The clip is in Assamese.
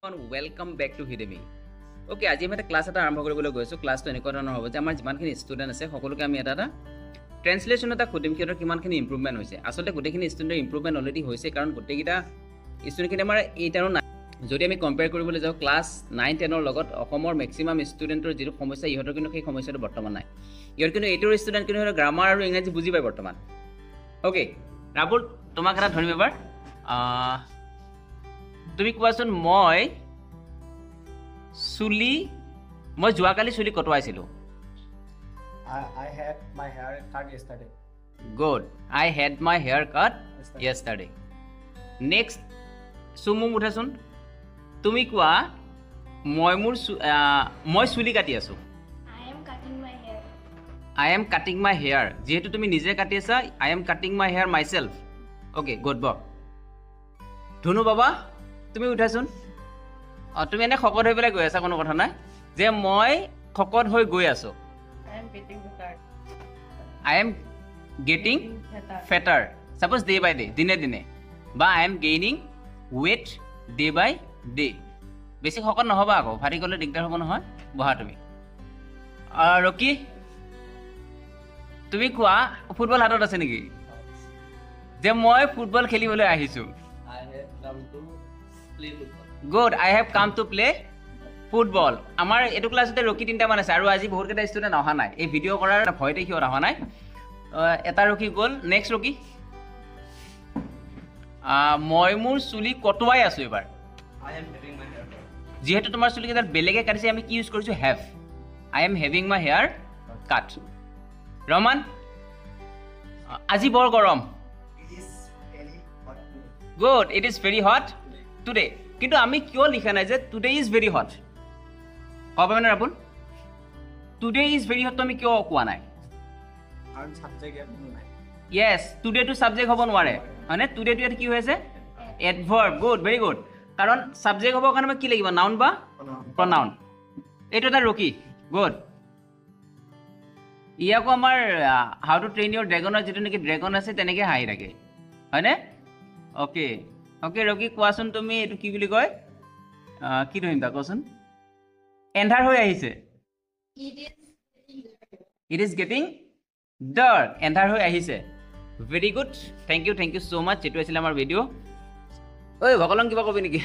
Welcome back to Hidemi. Okay, আজি আমি এটা ক্লাছ এটা আৰম্ভ কৰিবলৈ গৈছোঁ। ক্লাছটো এনেকুৱা ধৰণৰ হ'ব যে আমাৰ যিমানখিনি ষ্টুডেণ্ট আছে, সকলোকে আমি এটা এটা ট্ৰেঞ্চলেশ্যন এটা সুধিম, সিহঁতৰ কিমানখিনি ইম্প্ৰুভমেণ্ট হৈছে। আচলতে গোটেইখিনি ষ্টুডেণ্টৰ ইম্প্ৰুভমেণ্ট অলৰেডি হৈছে, কাৰণ গোটেইকেইটা ষ্টুডেণ্টখিনি আমাৰ এইট আৰু নাইন। যদি আমি কম্পেয়াৰ কৰিবলৈ যাওঁ ক্লাছ 9 10ৰ লগত, অসমৰ মেক্সিমাম ষ্টুডেণ্টৰ যিটো সমস্যা, ইহঁতৰ কিন্তু সেই সমস্যাটো বৰ্তমান নাই। ইহঁত কিন্তু এইটোৰ ষ্টুডেণ্ট কিন্তু সিহঁতৰ গ্ৰামাৰ আৰু ইংৰাজী বুজি পায় বৰ্তমান। অ'কে ৰাবুল, তোমাক এটা ধৰিম এবাৰ। তুমি কোৱাচোন, মই যোৱাকালি চুলি কটোৱাইছিলোঁ। I had my hair cut yesterday. Good. I had my hair cut yesterday. Next, চুমুম উঠাচোন। তুমি কোৱা, মই চুলি কাটি আছোঁ। I am cutting my hair. I am cutting my hair. যিহেতু তুমি নিজে কাটি আছা, I am cutting my hair myself. Okay, good. ব ধুনু বাবা, তুমি উঠাচোন। অঁ, তুমি এনে শকত হৈ পেলাই গৈ আছা, কোনো কথা নাই। যে মই শকত হৈ গৈ আছোঁ। I am getting better. I am getting better. Fatter, suppose day by day, দিনে দিনে, বা I am gaining weight day by day. বেছি শকত নহ'বা আকৌ, ফাটি গ'লে দিগদাৰ হ'ব নহয়। বহা তুমি। ৰকি, তুমি কোৱা, ফুটবল হাতত আছে নেকি? যে মই ফুটবল খেলিবলৈ আহিছোঁ। I have come to play football. Good. I have come to play football. আমাৰ এইটো ক্লাছতে ৰকি তিনিটামান আছে আৰু আজি বহুতকেইটা ষ্টুডেণ্ট অহা নাই। এই ভিডিঅ' কৰাৰ ভয়তে সিহঁত অহা নাই। এটা ৰকি গ'ল। নেক্সট ৰকি। মই মোৰ চুলি কটোৱাই আছোঁ এইবাৰ। I am having my hair cut. যিহেতু তোমাৰ চুলিকেইডাল বেলেগে কাটিছে, আমি কি ইউজ কৰিছোঁ? Have. I am having my hair cut. Raman, আজি বৰ গৰম। It is very hot today. Good. It is very hot today. কিন্তু আমি কিয় লিখা নাই যে today is very hot? ক'ব পাৰিবনে ৰাপুল? Today is very হটটো আমি কিয় কোৱা নাই? কাৰণ ছাবজেক্ট ইয়াত কোনো নাই। য়েছ, টুডেটো ছাবজেক্ট হ'ব নোৱাৰে, হয়নে? টুডেটো ইয়াত কি হৈ আছে? এডভাৰ্ব। Good, very good. কাৰণ ছাবজেক্ট হ'বৰ কাৰণে আমাক কি লাগিব? নাউন বা প্ৰনাউন। এইটো এটা ৰকি। গুড। ই আকৌ আমাৰ how to train your ড্ৰেগনৰ যিটো নেকি ড্ৰেগন আছে, তেনেকৈ হাঁহি থাকে, হয়নে? অ'কে ৰকি, কোৱাচোন তুমি, এইটো কি বুলি কয়? কি ধৰিম তাক কোৱাচোন? এন্ধাৰ হৈ আহিছে। It is getting dark. It is getting dark. এন্ধাৰ হৈ আহিছে। Very good. Thank you, thank you so much. এইটো আছিলে আমাৰ ভিডিঅ'। ঐ ভকলং, কিবা কবি নেকি?